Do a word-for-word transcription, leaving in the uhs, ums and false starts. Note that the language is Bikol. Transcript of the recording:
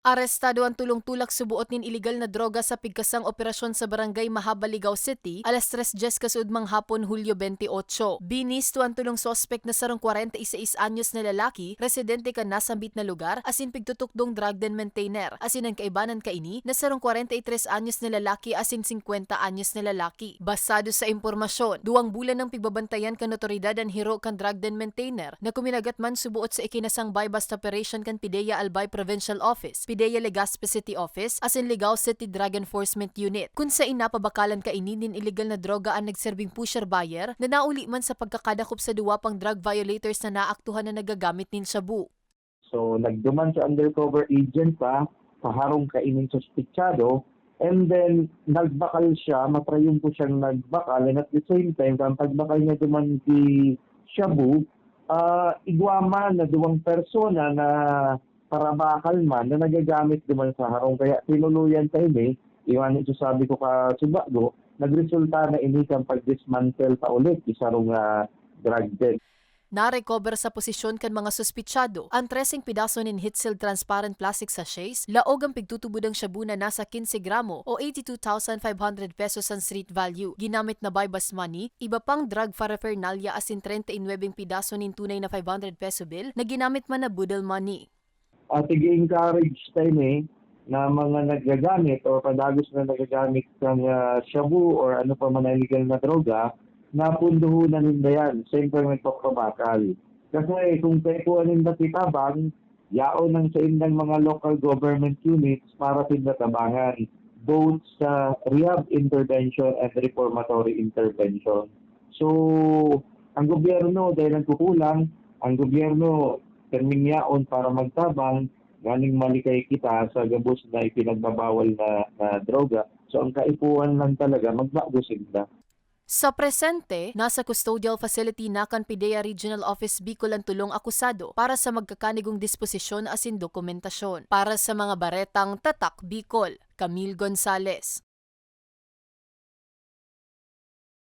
Arestado an tolong tulak suboot nin iligal na droga sa pigkasang operasyon sa Barangay Mahabal, Ligao City, alas tres dyes kasuodmang hapon, Hulyo bente otso. Binisto an tolong suspek na sarong kwarenta y seis anyos na lalaki, residente kan nasambit na lugar, asin pigtutukdong drug den maintainer, asin an kaibanan kaini na sarong kwarenta y tres anyos na lalaki asin singkwenta anyos na lalaki. Basado sa impormasyon, duwang bulan nang pigbabantayan kan otoridad an hiro kan drug den maintainer na kuminagat man suboot sa ikinasang buy-bust operation kan PDEA Albay Provincial Office, PDEA Legazpi City Office, asin Ligao City Drug Enforcement Unit, kun sain napabakalan kaini nin iligal na droga an nagserbing pusher buyer na nauli man sa pagkakadakop sa duwa pang drug violators na naaktuhan na nagagamit nin shabu. So, nagduman sa undercover agent pa, sa harong kaining suspitsado, and then nagbakal siya, matrayumpo siyang nagbakal, and at the same time, kan pagbakal niya duman ki shabu, ah, igwa man na duwang persona na parabakal man na nagagamit duman sa harong. Kaya tinuluyan ta ini, iwan ito sabi ko ka subago, nagresulta na ini kan pag-dismantle pa ulit, isa rong, ah, drug den. Narecover sa posisyon kan mga suspitsado an treseng pidaso nin heat-sealed transparent plastic sachets, laog an pigtutubod ang shabu na nasa quince gramo o eighty-two thousand five hundred pesos an street value, ginamit na buy-bust money, iba pang drug paraphernalia asin treinta y nuebeng pidaso nin tunay na five hundred peso bill na ginamit man na boodle money. Ah, tig-encourage ta ini na mga naggagamit o padagos na nagagamit kan, ah, shabu or ano pa man na illegal na droga, na punduhunan ninda yan, siyempre magpapabakal. Kasi kung kaipuhan ninda kitabang, yaon ang saindang mga local government units para sinda tabangan, both sa rehab intervention and reformatory intervention. So, ang gobyerno, dahil nagkukulang, ang gobyerno, perming yaon para magtabang, nganing malikay kita sa gabos na ipinagbabawal na, na droga. So, ang kaipuhan lang talaga, magbago sinda. Sa presente, nasa custodial facility na kan PDEA Regional Office Bicol an tolong akusado para sa magkakanigong disposisyon asin dokumentasyon. Para sa mga baretang Tatak Bicol, Camille Gonzalez.